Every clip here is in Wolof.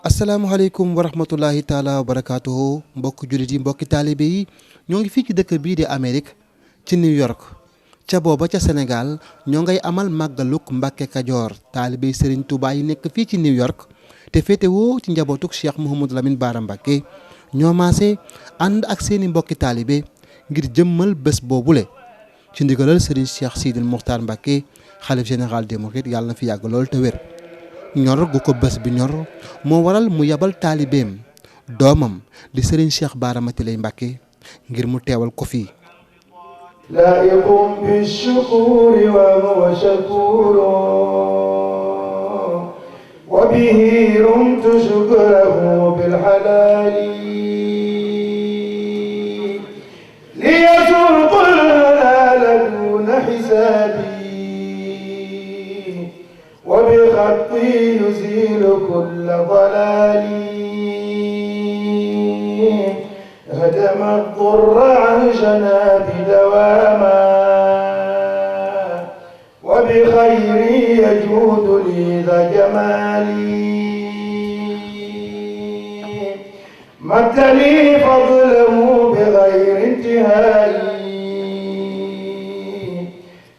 asalaamaaleykum wa rahmatullahi taala wa barakaatuhu mbokki jullit yi mbokki taalibe yi ñoo ngi fii ci dëkk bii di Amérique ci New York ca booba ca Sénégal ñoo ngay amal màggaluk Mbàkke Kajoor taalibe Serigne Touba yi nekk fii ci New York te féetewoo ci njabootuk Cheikh Mouhamadou Lamine Bara Mbacké ñoo maase ànd ak seeni mbokki taalibe ngir jëmmal bés boobule ci ndigalal Serigne Cheikh Sidil Mokhtar Mbacké xalif général des mourides yàlla na fi yàgg lool te wér. ñor gu ko bés bi ñor moo waral mu yabal taalibeem doomam di Serigne Cheikh Bara Matiley Mbacké ngir mu teewal ko fii laayiqum bi shukuri wa huwa shakuru wa bihi rumtu shukrahu bil halali liyasurqul halala duna hisabi وبخطي يزيل كل ضلال هدم الضر عن جنابي دواما وبخيري يجود لي ذا جمالي مد لي فضله بغير انتهاء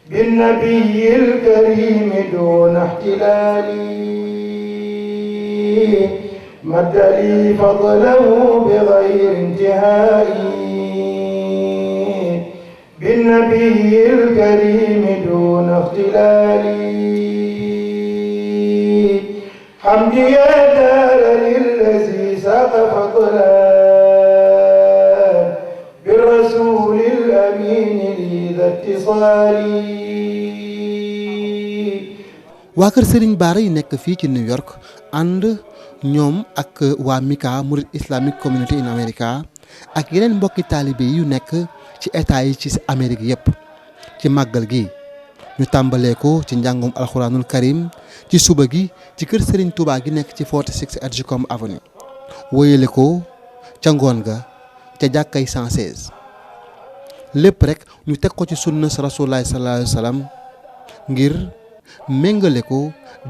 بالنبي الكريم دون احتلال مد لي فضله بغير انتهاء بالنبي الكريم دون اختلال حمدي يا دار للذي ساق فضلا بالرسول الأمين لي ذا اتصال waa kër Serigne Bara yi nekk fii ci New York ànd ñoom ak waa MICA Murid Islamic Community in America ak yeneen mbokki taalibe yu nekk ci état yi ci Amérique yépp ci màggal gi ñu tàmbalee ko ci njàngum alxuraanul karim ci suba gi ci kër Serigne Touba gi nekk ci 46 Edgecombe Avenue wóyale ko ca ngoon ga ca jàkkay 116 lépp rek ñu teg ko ci sunna Rasulullah sallallahu alayhi wa sallam ngir méngale ko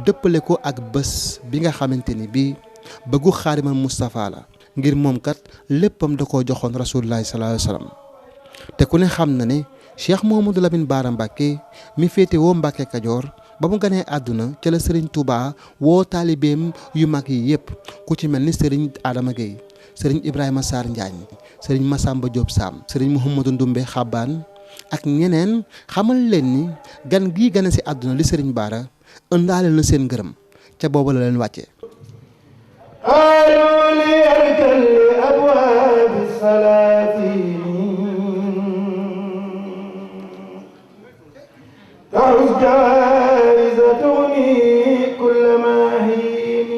dëppale ko ak bés bi nga xamante ni bii bëggu Xaadimal Moustapha la ngir moom kat léppam da koo joxoon Rasulullah sallallahu alayhi wa sallam te ku ne xam na ne Cheikh Mouhamadou Lamine Bara Mbacké mi féete woo Mbàkke Kajoor ba mu ganee àdduna ca la Serigne Touba woo taalibeem yu mag yi yëpp ku ci mel ni Serigne Adama Gueye Serigne Ibrahima Sarr Njaañ Serigne Massamba Diop Sam Serigne Mouhamadou Ndumbe Xabaan ak ñeneen xamal leen ni gan gii gane ci àdduna li Serigne Bara ëndaale na seen ngërëm ca boobu la leen wàcce qaalu li arkan li abwaabi salaati ta'uz jaa'iza tughni kulla maahin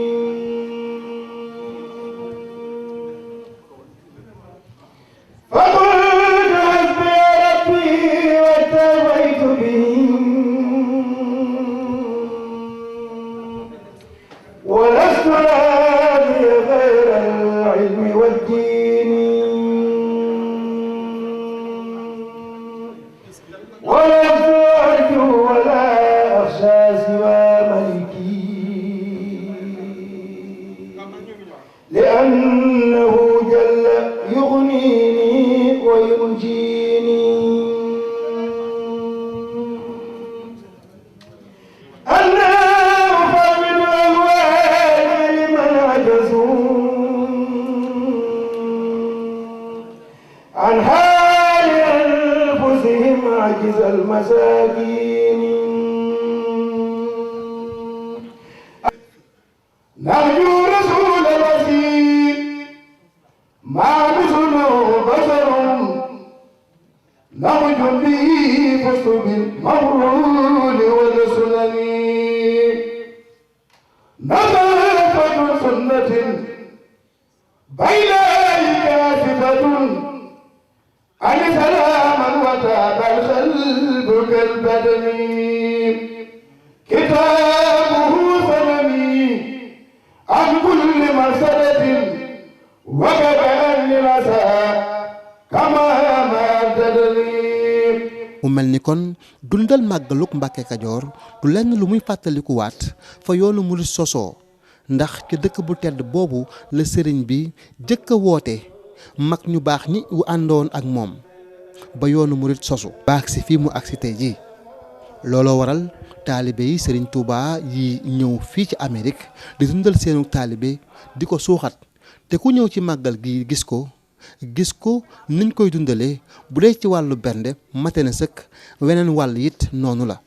لأنه جل يغنيني وينجيني أنا أفوض أهوالي لمن عجزوا عن حال أنفسهم عجز المساكين نرجو رسول الوسيل ما مثله بشر نرجو به فزت بالمغرور والسنن نظافة سنة بين كاسفة كالبدن كتابه ثمني عن كل مسألة وكأن مساء كما ما تدري. mu mel ni kon dundal màggaluk Mbàkke Kajoor du lenn lu muy fàttalikuwaat fa yoonu murid sosoo ndax ci dëkk bu tedd boobu la sëriñ bi jëkk a woote mag ñu baax ñi wu àndoon ak moom ba yoonu murid sosu baax si fii mu agsi tey ji looloo waral taalibe yi sëriñ Touba yi ñëw fii ci Amérique di dundal seenu taalibe di ko suuxat te ku ñëw ci màggal gi gis ko niñ koy dundalee bu dee ci wàllu bernde mate na sëkk weneen wàll it noonu la.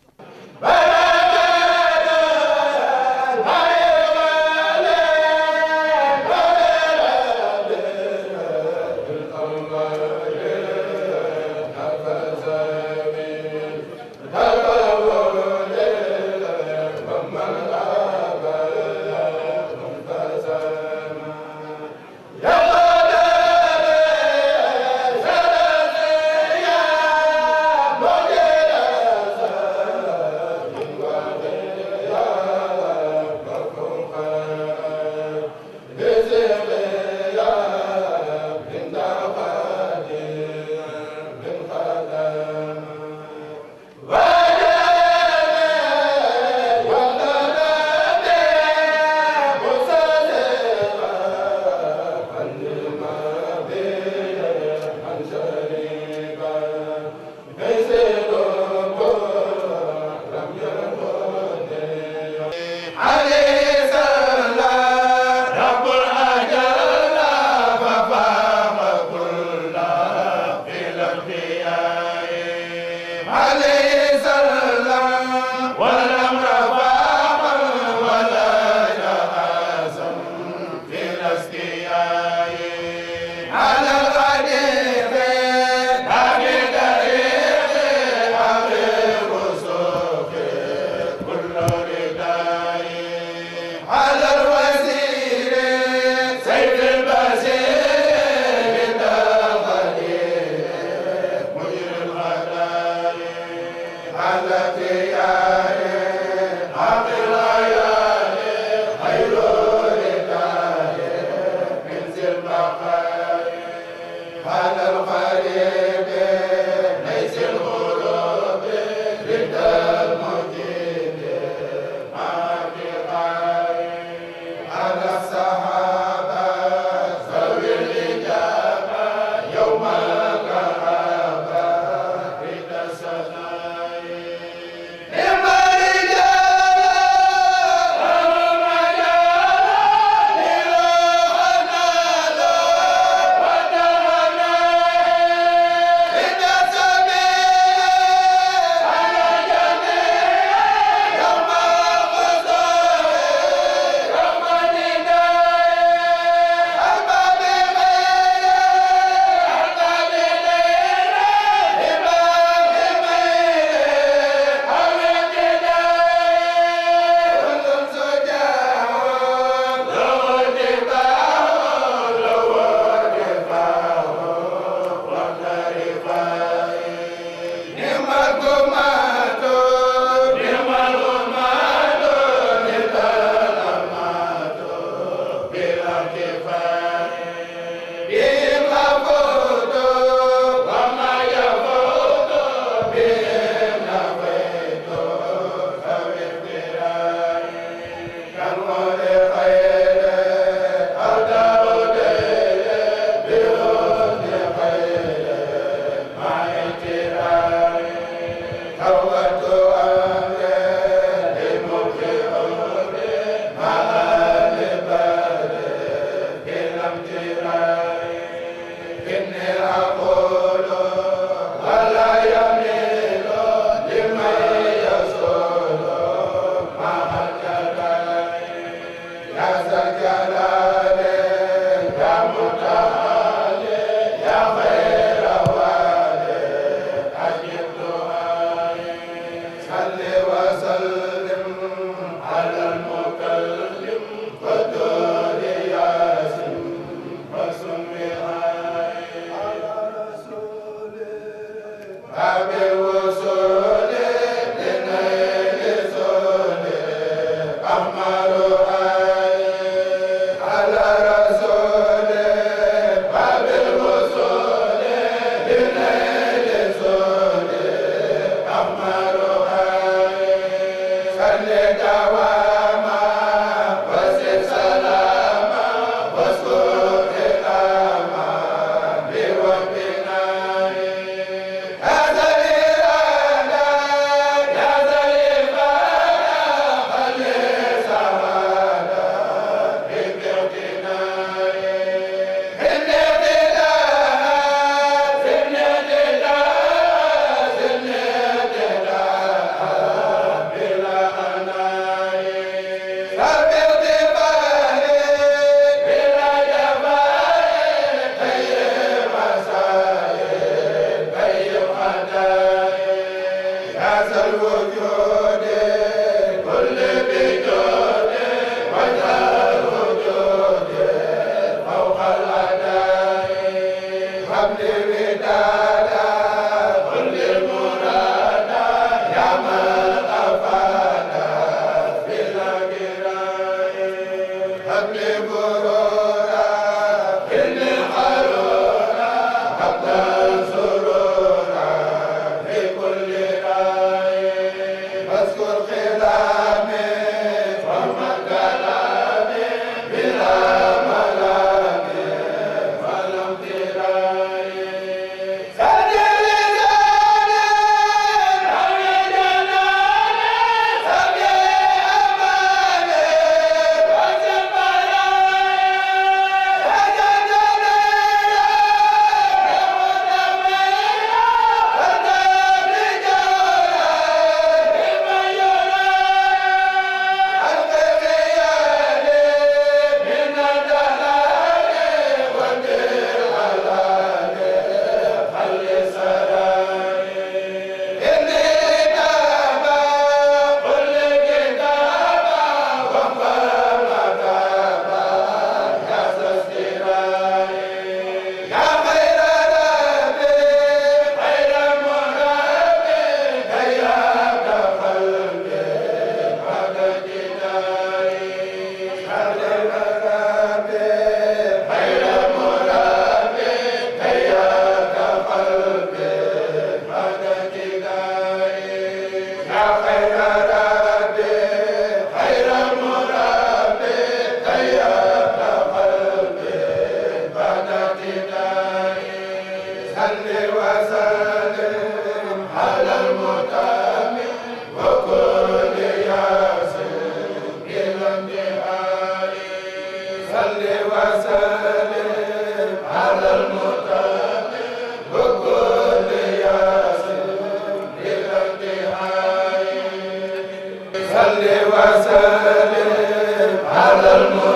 salli wa sallim ala